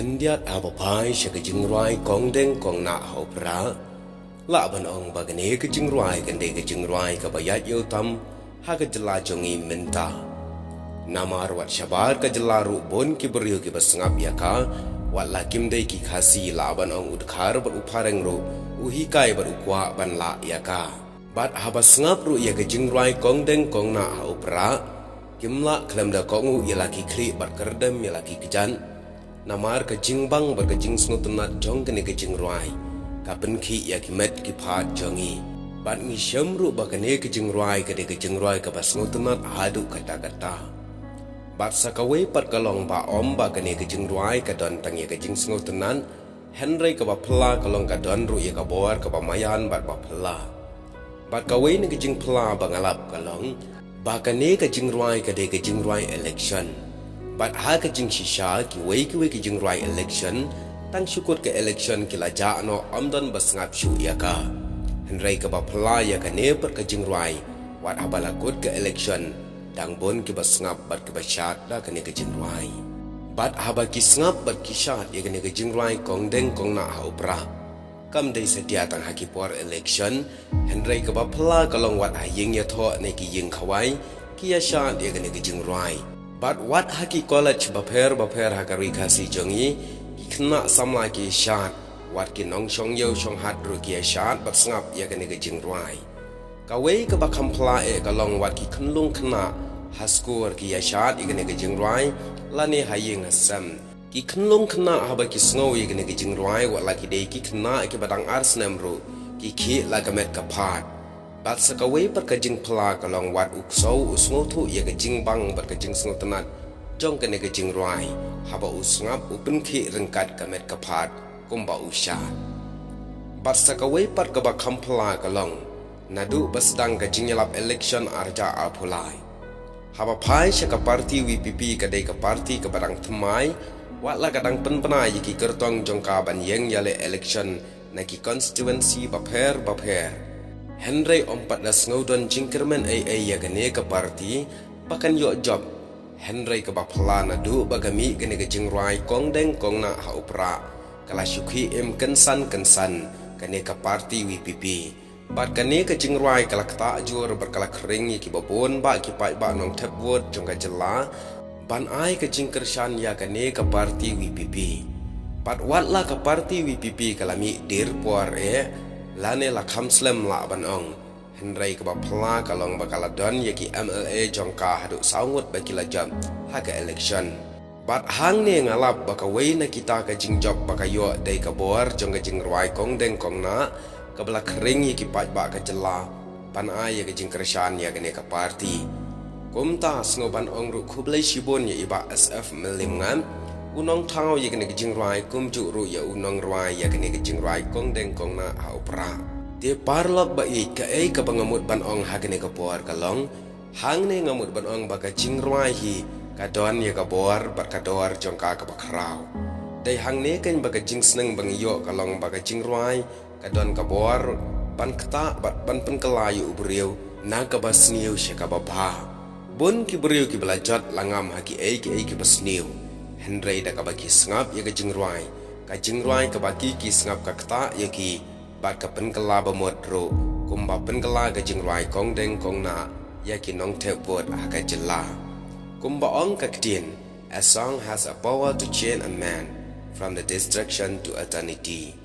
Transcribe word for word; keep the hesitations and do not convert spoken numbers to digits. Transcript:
Khyndiat haba phai sha ka jingrwai kongdeng kongnah ha u Prah, lah ban ong ba kane ka jingrwai kan dei ka jingrwai kaba ïaid ïew tam ha ka jylla jong ngi mynta. Namar wat shabar ka jylla ruh bun ki briew kiba sngap ïa ka, wat la kim dei ki Khasi, lah ban ong u Dkhar bad u Phareng ruh, u hikai bad u kwah ban lah ïa ka. Bad haba sngap ruh ïa ka jingrwai kongdeng kongnah ha u Prah, kim lah khlem da kohnguh ïa la ki khlieh bad kyrdem ïa la ki kjat. Namar ka jingbang bad ka jingsngewtynnat jong kane ka jingrwai ka pynkhih ïa ki met ki phad jong ngi. Bad ngi shem ruh ba kane ka jingrwai ka dei ka jingrwai kaba sngewtynnat haduh katta katta. Bad sa kawei pat ka long ba ym ba kane ka jingrwai ka don tang ïa ka jingsngewtynnat, hynrei kaba phylla ka long ka don ruh ïa ka bor kaba maïan bad ba phylla. Bad kawei na ka jingphylla ba nga lap ka long ba kane ka jingrwai ka dei ka jingrwai election. Bad ha ka jingshisha kiwei kiwei ki jingrwai election, tang shu kut ka election ki la jah noh, ym don ba sngap shuh ïa ka. Hynrei kaba phylla ïa kane pat ka jingrwai, wat haba la kut ka election, dang bun kiba sngap bad kiba shad da kane ka jingrwai. Bad haba ki sngap bad ki shad ïa kane ka jingrwai kongdeng kongnah ha u Prah, kam dei satia tang ha ki por election, hynrei kaba phylla ka long wat ha ïing ïathoh ne ki ïing khawai ki ïa shad ïa kane ka jingrwai. Bad wat ha ki college bapher bapher ha ka ri Khasi jong ngi, ki khynnah samla ki ïa shad, wat ki nongshong ïew shong hat ruh ki ïa shad bad sngap ïa kane ka jingrwai. Kawei kaba kham phylla eh ka long wat ki khunlung khynnah ha skur ki ïa shad ïa kane ka jingrwai, lane ha ïing ha sem. Ki khunlung khynnah haba ki sngew ïa kane ka jingrwai, wat la ki dei ki khynnah kiba dang ar snem ruh, ki khih la ka met ka phad. Bad sa kawei pat ka jingphylla ka long wat u ksew u sngewthuh ïa ka jingbang bad ka jingsngewtynnat jong kane ka jingrwai, haba u sngap u pynkhih ryngkat ka met ka phad kumba u shad. Bad sa kawei pat kaba kham phylla ka long, naduh ba sdang ka jingïalap election arhajar arphew lai, haba phai sha ka party V P P, ka dei ka party kaba dang thymmai, wat la ka dang pynbna ïa ki kyrtong jong ka ban ïeng ïaleh election na ki constituency bapher bapher. Hynrei ym pat da sngew don jingkyrmen ei ei ïa kane ka party ba kan ïoh jop. Hynrei kaba phylla, naduh ba ka mih kane ka jingrwai kongdeng kongnah ha u Prah, ka la shu khih im kynsan kynsan kane ka party V P P. Bad kane ka jingrwai ka la ktah jur bad ka la khring ïa kiba bun bah ki paidbah nongthep vote jong ka jylla ban ai ka jingkyrshan ïa kane ka party V P P. Bad wat la ka party V P P ka la mih dier por eh, lane la kham slem lah ban ong, hynrei kaba phylla ka long ba ka la don ïa ki M L A jong ka haduh saw ngut ba ki la jop ha ka election. Bad hangne nga lap ba kawei na kita ka jingjop ba ka ïoh dei ka bor jong ka jingrwai kongdeng kongnah, kaba la khring ïa ki paidbah ka jylla ban ai ïa ka jingkyrshan ïa kane ka party. Kumta sngew ban ong ruh khublei shibun ïa i Bah S F Mylliemngat, u nongthaw ïa kane ka jingrwai, kumjuh ruh ïa u nongrwai ïa kane ka jingrwai kongdeng kongnah ha u Prah. Te paralok ba ïeit, kaei kaba nga mut ban ong ha kane ka por ka long, hangne nga mut ban ong ba ka jingrwai hi ka don ïa ka bor bad ka dor jong ka kaba khraw. Dei hangne keiñ ba ka jingsneng ba ngi ïoh ka long ba ka jingrwai ka don ka bor ban ktah bad ban pynkylla ïa u briew na kaba sniew sha kaba bha. Bun ki briew kiba la jot la ngam ha kiei kiei kiba sniew, hynrei da kaba ki sngap ïa ka jingrwai, ka jingrwai kaba ki ki sngap ka ktah ïa ki bad ka pynkylla ba mut ruh, kumba pynkylla ka jingrwai kongdeng kongnah ïa ki nongthep vote ha ka jylla. Kumba ong ka ktien, a song has a power to change a man from the destruction to eternity.